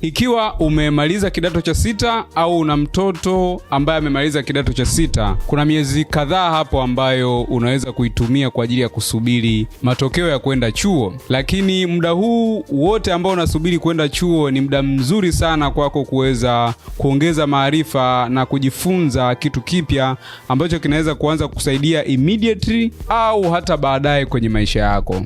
Ikiwa umemaliza kidato cha sita au una mtoto ambaye amemaliza kidato cha sita, kuna miezi kadhaa hapo ambayo unaweza kuitumia kwa ajili ya kusubiri matokeo ya kwenda chuo. Lakini muda huu wote ambao unasubiri kwenda chuo ni muda mzuri sana kwako kuweza kuongeza maarifa na kujifunza kitu kipya ambacho kinaweza kuanza kukusaidia immediately au hata baadaye kwenye maisha yako.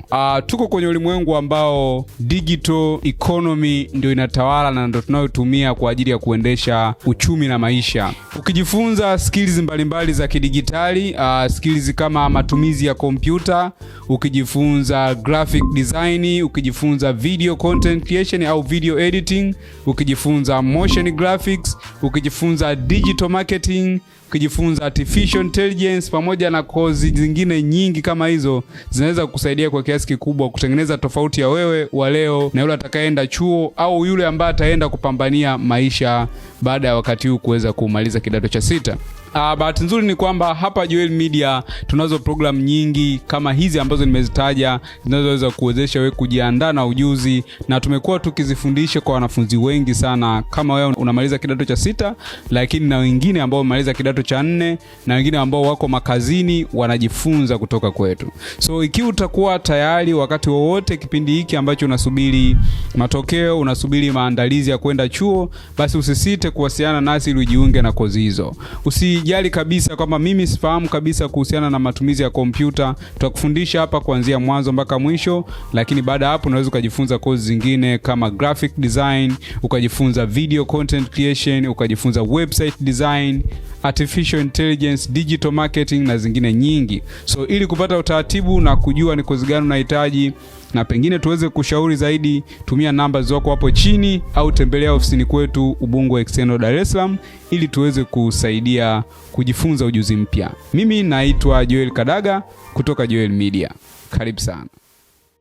Tuko kwenye ulimwengu ambao digital economy ndio inatawala na ndio tunayotumia kwa ajili ya kuendesha uchumi na maisha. Ukijifunza skills mbalimbali za kidigitali, skills kama matumizi ya kompyuta, ukijifunza graphic design, ukijifunza video content creation au video editing, ukijifunza motion graphics, ukijifunza digital marketing, ukijifunza artificial intelligence pamoja na kozi zingine nyingi kama hizo, zinaweza kukusaidia kwa kiasi kikubwa kutengeneza tofauti ya wewe wa leo na yule atakayeenda chuo au yule ambaye ataenda kupambania maisha baada ya wakati huu kuweza kumaliza kidato cha sita. Bahati nzuri ni kwamba hapa Joel Media tunazo programu nyingi kama hizi ambazo nimezitaja zinazoweza kuwezesha wewe kujiandaa na ujuzi, na tumekuwa tukizifundisha kwa wanafunzi wengi sana. Kama wewe unamaliza kidato cha sita, lakini na wengine ambao wamemaliza kidato cha nne na wengine ambao wako makazini wanajifunza kutoka kwetu. So ikiwa utakuwa tayari wakati wowote kipindi hiki ambacho unasubiri matokeo, unasubiri maandalizi ya kwenda chuo, basi usisite kuwasiliana nasi ili ujiunge na kozi hizo. Usijali kabisa kwamba mimi sifahamu kabisa kuhusiana na matumizi ya kompyuta, tutakufundisha hapa kuanzia mwanzo mpaka mwisho. Lakini baada ya hapo unaweza ukajifunza kozi zingine kama graphic design, ukajifunza video content creation, ukajifunza website design, artificial intelligence, digital marketing na zingine nyingi. So ili kupata utaratibu na kujua ni kozi gani unahitaji na pengine tuweze kushauri zaidi, tumia namba zilizoko hapo chini au tembelea ofisini kwetu Ubungo External Dar es Salaam ili tuweze kusaidia kujifunza ujuzi mpya. Mimi naitwa Joel Kadaga kutoka Joel Media. Karibu sana.